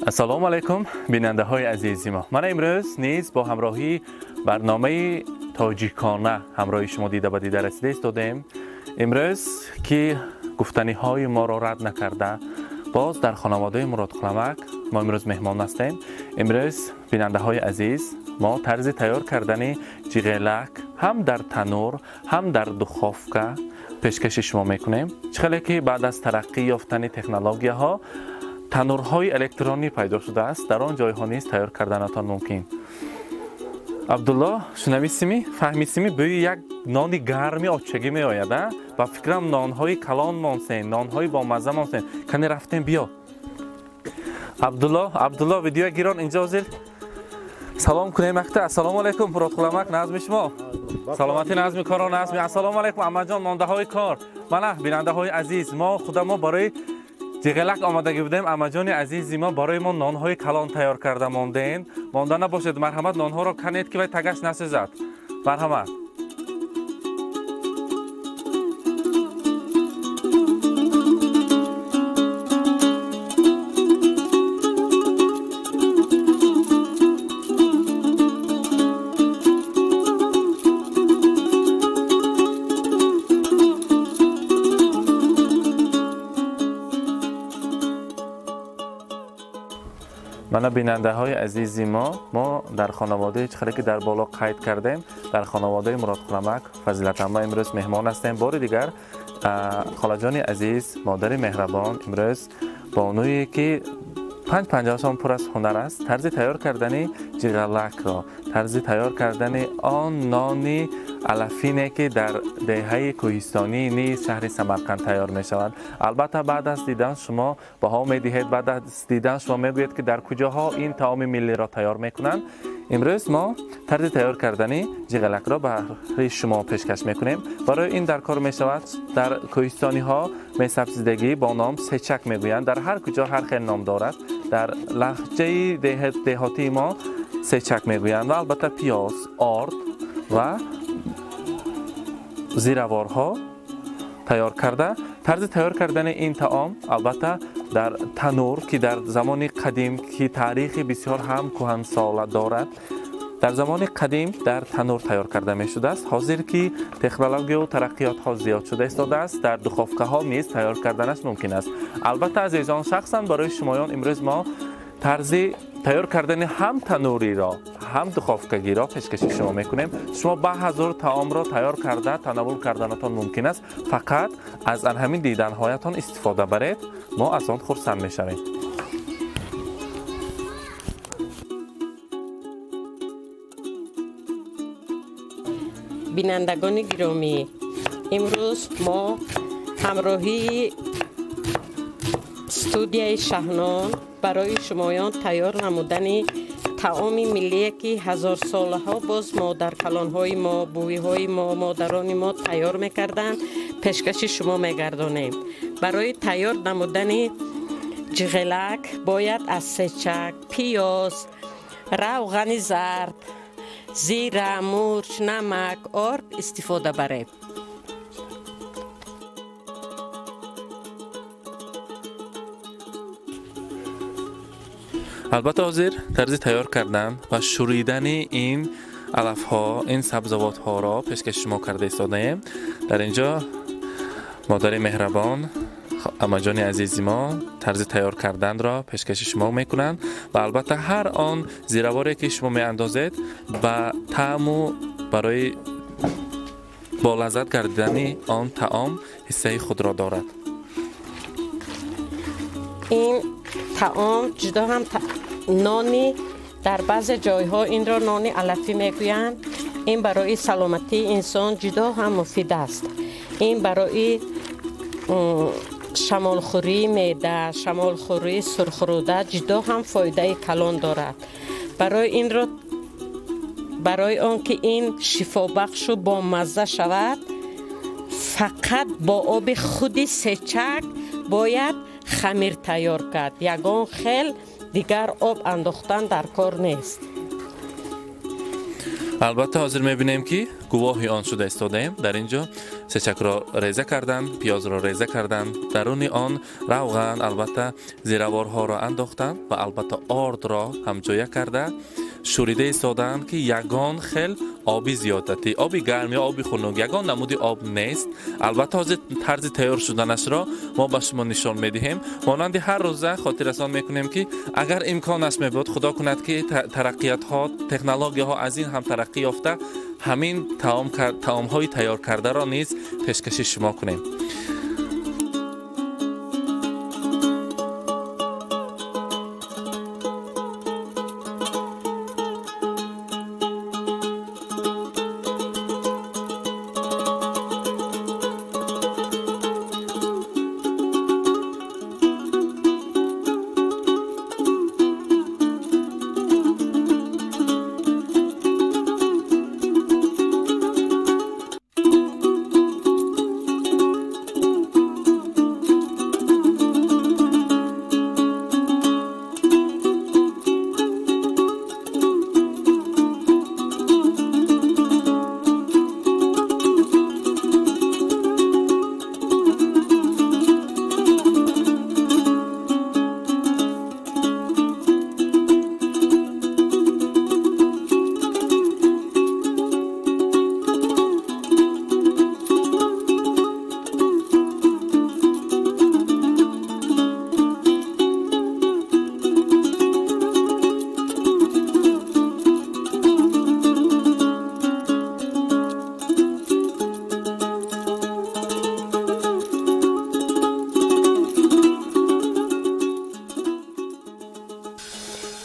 Ассалому алайкум, бинандаҳои азизи мо. Мана имрӯз низ бо ҳамроҳии барномаи тоҷикона ҳамроҳи шумо дида ба дида расида истодаем. Имрӯз ки гуфтаниҳои моро рад накарда, боз дар хонаводаи Муродқуламак мо имрӯз меҳмон ҳастем. Имрӯз, бинандаҳои азиз, мо тарзи тайёр кардани ҷиғелак ҳам дар танур, ҳам дар духовка пешкаши шумо мекунем. Чӣ хеле ки баъд аз тараққӣ ёфтани технологияҳо танурҳои электронӣ пайдо шудааст, дар он ҷойҳо низ тайёр карданатон мумкин. Абдулло, шунависими, фаҳмисими, бӯи як нони гарми очагӣ меояд, а? Ба фикрам, нонҳои калон монсен, нонҳои бомазза монсен. Кани, рафтем, биё. Абдулло, Абдулло, видео гирон. Инҷо ҳозир салом кунем акта. Ассалому алайкум, Муродқуламак, назми шумо саломатӣ, назми коро, назми. Ассалому алайкум, амаҷон, мондаҳои кор. Мана, бинандаҳои азиз, мо худамо барои ҷиғелак омадагӣ будем. Амаҷони азизи мо барои мо нонҳои калон тайёр карда мондем. Монда набошед, марҳамат, нонҳоро канед, ки вай тагаш насӯзад. Марҳамат. Мана, бинандаҳои азизи мо, мо дар хонаводаи, чӣ хеле ки дар боло қайд кардем, дар хонаводаи Муродқуламак Фазилатамма имрӯз меҳмон ҳастем. Бори дигар холаҷони азиз, модари меҳрабон, имрӯз бонуе ки панҷ панҷаашон пур аз ҳунар аст, тарзи тайёр кардани ҷиғалакро, тарзи тайёр кардани он нони алафине, ки дар деҳаи кӯҳистонии низ шаҳри Самарқанд тайёр мешавад. Албатта, баъд аз дидан шумо баҳо медиҳед, баъд аз дидан шумо мегӯед, ки дар куҷоҳо ин таоми миллиро тайёр мекунанд. Имрӯз мо тарзи тайёр кардани ҷиғалакро барои шумо пешкаш мекунем. Барои ин дар кор мешавад, дар кӯҳистониҳо месабзидагӣ бо ном сечак мегӯянд. Дар ҳар куҷо ҳар хел ном дорад. Дар лаҳҷаи деҳотии мо сечак мегӯянд. Ва албатта пиёз, орд ва зираворҳо тайёр карда. Тарзи тайёр кардани ин таом, албатта, дар танур, ки дар замони қадим, ки таърихи бисёр ҳам кӯҳансола дорад, дар замони қадим дар танур тайёр карда мешудааст. Ҳозир ки технологияу тараққиётҳо зиёд шуда истодааст, дар духовкаҳо низ тайёр карданаш мумкин аст. Албатта, азизон, шахсан барои шумоён имрӯз мо тарзи тайёр кардани ҳам тануриро, ҳам духовкагиро пешкаши шумо мекунем. Шумо ба ҳазор таомро тайёр карда танаввул карданатон мумкин аст. Фақат аз ан ҳамин диданҳоятон истифода баред, мо аз он хурсанд мешавем. Бинандагони гиромӣ, имрӯз мо ҳамроҳии студияи Шаҳнон барои шумоён тайёр намудани таоми миллие, ки ҳазорсолаҳо боз модаркалонҳои мо, бувиҳои мо, модарони мо тайёр мекарданд, пешкаши шумо мегардонем. Барои тайёр намудани ҷиғелак бояд аз сечак, пиёз, равғани зард, зира, мурч, намак, орд истифода барем. Албатта, ҳозир тарзи тайёр кардан ва шуридани ин алафҳо, ин сабзавотҳоро пешкаши шумо карда истодаем. Дар ин ҷо модари меҳрабон, амаҷони азизи мо тарзи тайёр карданро пешкаши шумо мекунанд. Ва албатта, ҳар он зираворе, ки шумо меандозед, ба таъму барои болаззат гардидани он таом ҳиссаи худро дорад. Ин таом ҷудо ҳам нони, дар баъзе ҷойҳо инро нони алафӣ мегӯянд. Ин барои саломатии инсон ҷудо ҳам муфид аст. Ин барои шамолхӯрии меъда, шамолхӯрии сурхрӯда ҷудо ҳам фоидаи калон дорад. Барои инро, барои он ки ин шифобахшу бомазза шавад, фақат бо оби худи сечак бояд хамир тайёр кард. Ягон хел дигар об андохтан дар кор нест. Албатта, ҳозир мебинем, ки гувоҳи он шуда истодаем. Дар ин ҷо Сечакро реза карданд, пиёзро реза карданд, даруни он равған, албатта зираворҳоро андохтанд ва албатта ордро ҳамҷоя карда шӯрида истоданд, ки ягон хел оби зиёдатӣ, оби гарм ё оби хунук, ягон намуди об нест. Албатта ҳозир тарзи тайёр шуданашро мо ба шумо нишон медиҳем. Монанди ҳар рӯза хотиррасон мекунем, ки агар имконаш мебуд, худо кунад, ки тараққиятҳо, технологияҳо аз ин ҳам тараққӣ ёфта, ҳамин таомҳои тайёр кардаро низ пешкаши шумо кунем.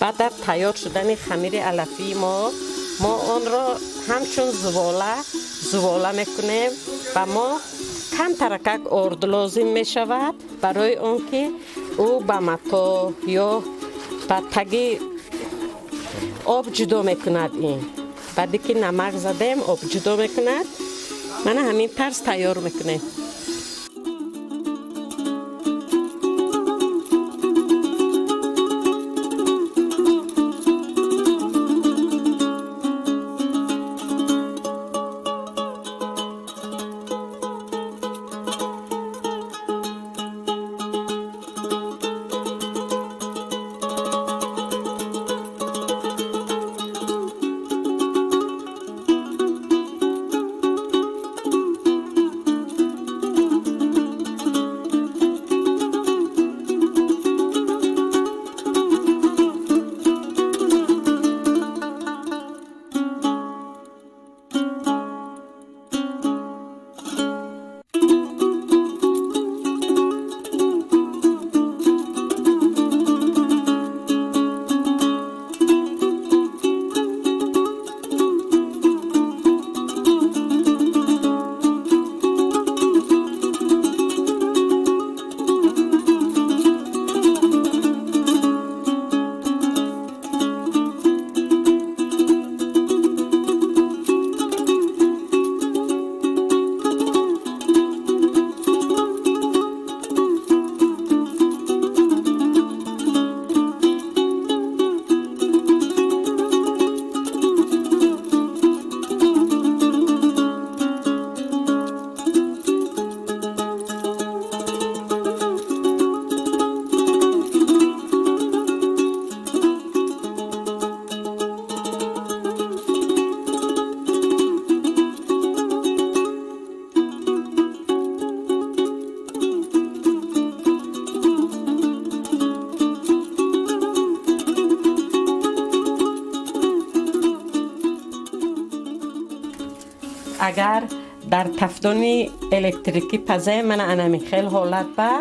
Баъд аз тайёр шудани хамири алафии мо онро ҳамчун зувола мекунем ва мо камтаракак орд лозим мешавад барои он ки ӯ ба мато ё ба таги об ҷудо мекунад. Ин баъде ки намак задем, об ҷудо мекунад. Мана ҳамин тарз тайёр мекунем. Агар дар тафдони электрикӣ пазем, мана анами хел ҳолат ба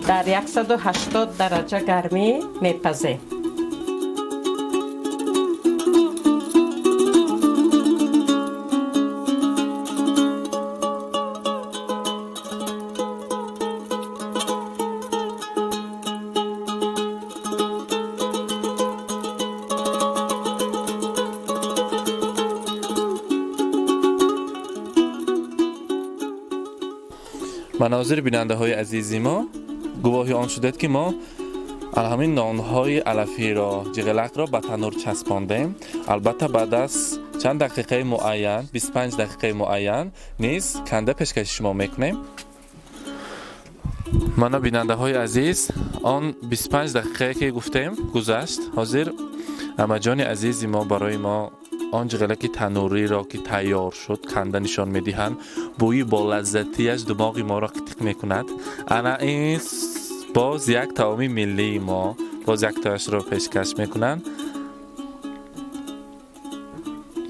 дар 180 дараҷа гармӣ мепазем. Манозири бинандаҳои азизи мо, гувоҳи он шудед, ки мо ҳамин нонҳои алафиро, ҷиғилакро ба танур часпондем. Албатта, баъд аз Чанд дақиқаи муайян, 25 дақиқаи муайян низ канда пешкаши шумо мекунем. Мана, бинандаҳои азиз, он 25 дақиқае ки гуфтем, гузашт. Ҳозир амаҷони азизи мо барои мо он ҷиғилаки танӯриро, ки тайёр шуд, канда нишон медиҳанд. Бӯи болаззатиаш димоғи моро қитиқ мекунад. Ана ин боз як таоми миллии мо, боз яктояшро пешкаш мекунанд.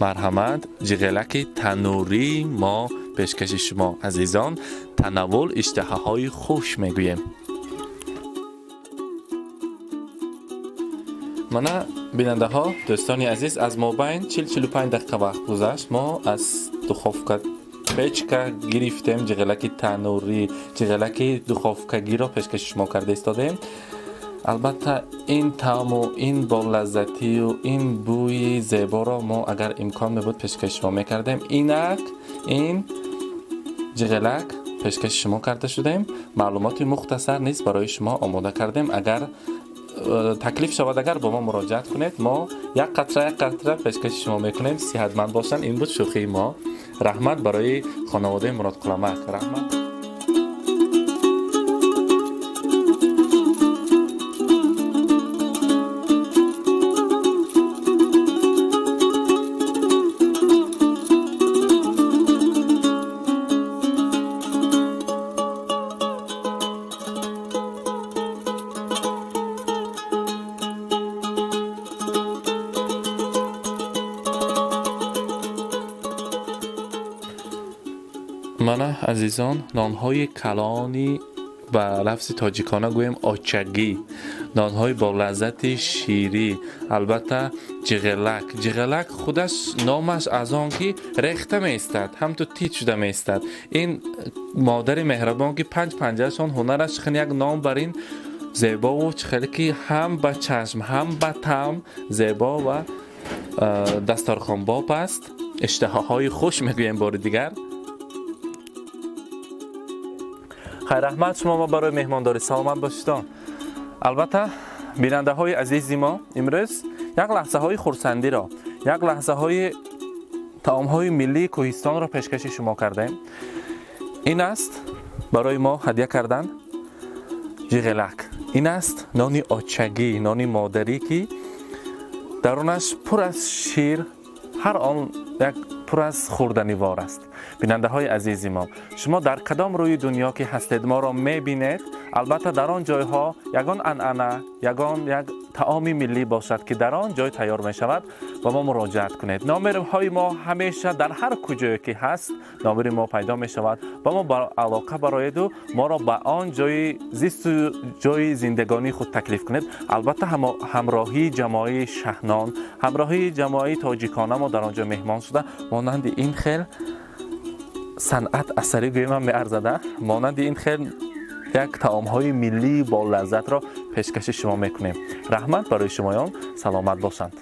Марҳамат, ҷиғилаки танӯрии мо пешкаши шумо, азизон. Танаввул, иштиҳаҳои хуш мегӯем. Мана, бинандаҳо, дӯстони азиз, аз мобайн 40-45 дақиқа вақт гузашт. Мо аз духовка, печка гирифтем ҷиғилаки танӯрӣ, ҷиғилаки духовкагиро пешкаши шумо карда истодем. Албатта, ин таъму ин болаззатию ин бӯи зеборо мо, агар имкон мебуд, пешкаши шумо мекардем. Инак, ин ҷиғилак пешкаши шумо карда шудем. Маълумоти мухтасар низ барои шумо омода кардем. Агар таклиф шавад, агар бо мо муроҷиат кунед, мо як қатра, як қатра пешкаши шумо мекунем. Сиҳатманд бошанд. Ин буд шӯхии мо. Раҳмат барои хонаводаи Муродқуламак, раҳмат. Мана, азизон, нонҳои калони, ба лафзи тоҷикона гӯем, очагӣ, нонҳои бо лаззати ширӣ, албатта, ҷиғилак. Ҷиғилак худаш номаш аз он ки рехта меистад, ҳамту тит шуда меистад. Ин модари меҳрабон, ки панҷ панҷаашон ҳунараш, хел як ном бар ин зебову чӣ хеле ки ҳам ба чашм, ҳам ба таъм зебо ва дастархонбоб аст. Иштиҳоҳои хуш мегӯем бори дигар. Хайр, раҳмат шумо мо барои меҳмондорӣ. Саломат бошидон. Албатта, бинандаҳои азизи мо, имрӯз як лаҳзаҳои хурсандиро, як лаҳзаҳои таомҳои миллии кӯҳистонро пешкаши шумо кардем. Ин аст, барои мо ҳадя кардан ҷиғелак. Ин аст нони очагӣ, нони модарӣ, ки дарунаш пур аз шир, ҳар он як пур аз хӯрданивор аст. Бинандаҳои азизи мо, шумо дар кадом рӯи дунё ки ҳастед, моро мебинед, албатта, дар он ҷойҳо ягон анъана, ягон як таоми миллӣ бошад, ки дар он ҷой тайёр мешавад, ба мо муроҷиат кунед. Номерҳои мо ҳамеша дар ҳар куҷое ки ҳаст, номери мо пайдо мешавад. Ба мо ба алоқа бароеду моро ба он ҷои зисту ҷои зиндагонии худ таклиф кунед. Албатта, ҳамроҳии ҷамоаи Шаҳнон, ҳамроҳии ҷамоаи тоҷикона мо дар он ҷо меҳмон шуда, монанди ин хел санъат асарӣ гӯемам меарзада, монанди ин хел як таомҳои миллии болаззатро пешкаши шумо мекунем. Раҳмат барои шумоён, саломат бошанд.